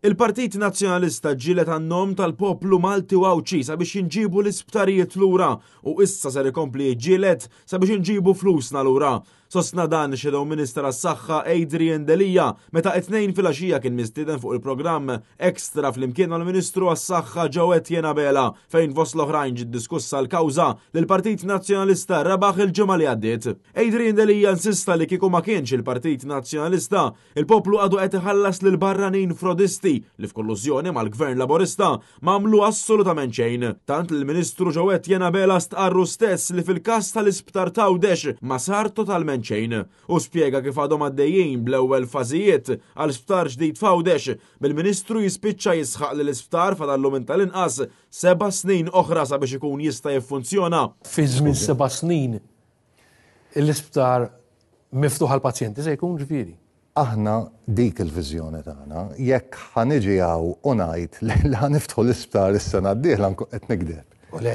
Il-Partit Nazzjonalista ġġieled għan-nom tal-poplu Malti u Għawdxi sabiex jinġiebu l-isptarijiet lura u issa ser ikompli jiġġieled sabiex inġibu flusna lura. Sostna dan ix-Shadow Minister għas-Saħħa Adrian Delia meta it-Tnejn filgħaxija kien mistieden fuq il-programm Extra flimkien mal-Ministru għas-Saħħa Joe Etienne Abela fejn fost l-oħrajn ġiet diskussa l-kawża li l-Partit Nazzjonalista rebaħ il-ġimgħa li għaddiet. Adrian Delia insista li kieku ma kienx il-Partit Nazzjonalista Il-poplu għadu qed iħallas lil barranin frodisti li f'kollużjoni mal-Gvern Laburista ma għamlu assolutament xejn. Tant li l-Ministru Joe Etienne Abela stqarru stess li fil-każ tal-Isptar t'Għawdex ma sar totalment xejn. Hu spjega kif għadhom għaddejjin bl-ewwel fażijiet għal sptar ġdid f'Għawdex, bil-Ministru jispiċċa jisħaq li l-isptar fadallu minn tal-inqas seba' snin oħra sabiex ikun jista' jiffunzjona. Fi żmien seba' snin l-isptar miftuħ għall-pazjenti se jkun ġifieri. Aħna dik il-viżjoni tagħna. Jekk ħa niġi hawn u ngħid li ħa niftħu l-isptar is-sena d-dieħla nkun qed nigdeb.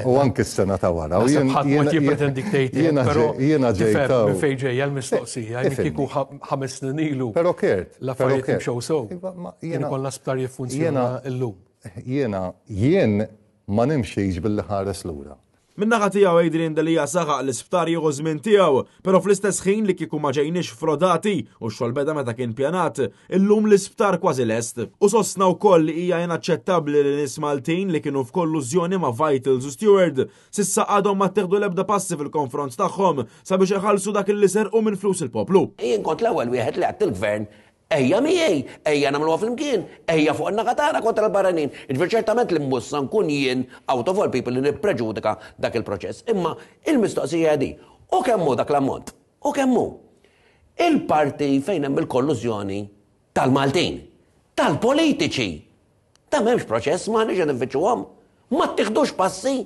U anki s-sena ta' wara. U jien ħadd ma jippretendik tgħid hekk, però jiena ġejt hawn. Minn fejn ġejja l-mistoqsija, jien kieku ħames snin ilu. Però Kurt, l-affarijiet imxew sew. Iva, kien ikollna sptar jiffunzjona llum. Jiena jien ma nimxix billi ħares lura. Min-naħa tiegħu Adrian Delia saħaq li sptar jieħu żmien tiegħu, però fl-istess ħin li kieku ma ġejniex frodati u x-xogħol beda meta kien pjanat, illum l-isptar kważi lest. U sostna wkoll li hija inaċċettabbli li nies Maltin li kienu f'kollużjoni ma' Vitals u Steward s'issa għadhom ma ttieħdu l-ebda passi fil-konfront tagħhom sabiex iħallsu dak li serqu minn flus il-poplu. Jien kont l-ewwel wieħed li għedt lill-Gvern Ejja miegħi, ejja nagħmluha flimkien, ejja fuq in-naħa tagħna kontra l-barranin. Jiġifieri ċertament li mhux sa nkun jien out of all people li nippreġudika dak il-proċess. Imma il-mistoqsija hija din, u kemm hu dak l-ammont? U kemm hu? Il-parti fejn hemm il-kollużjoni tal-Maltin, tal-politiċi. Da m'hemmx proċess, m'aħniex qed infittxuhom. Ma ttieħdux passi.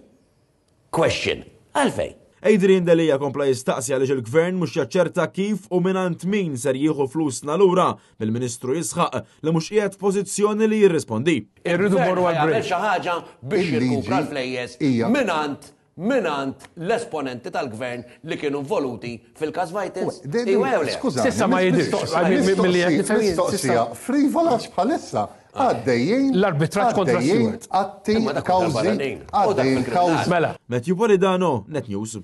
Question, Għalfejn? Adrian Delia kompla jistaqsi għaliex il-Gvern mhux jaċċerta kif u mingħand min ser jieħu flusna lura, bil-Ministru jisħaq li mhux qiegħed f'pożizzjoni li jirrispondi. Irridu mmorru għal break. Jagħmel xi ħaġa biex jirkupra l-flejjes mingħand mingħand l-esponenti tal-Gvern li kienu involuti fil-każ Vitals? Iwa jew le? S'issa ma jidhirx. Milli qed nifhem jien. Mistoqsija frivola għax bħalissa Għaddejjin. L-arbitraġġ kontra Stewart. Atti kawżi. Għaddejjin kawżi. Mela. Matthew Polidano, Net News.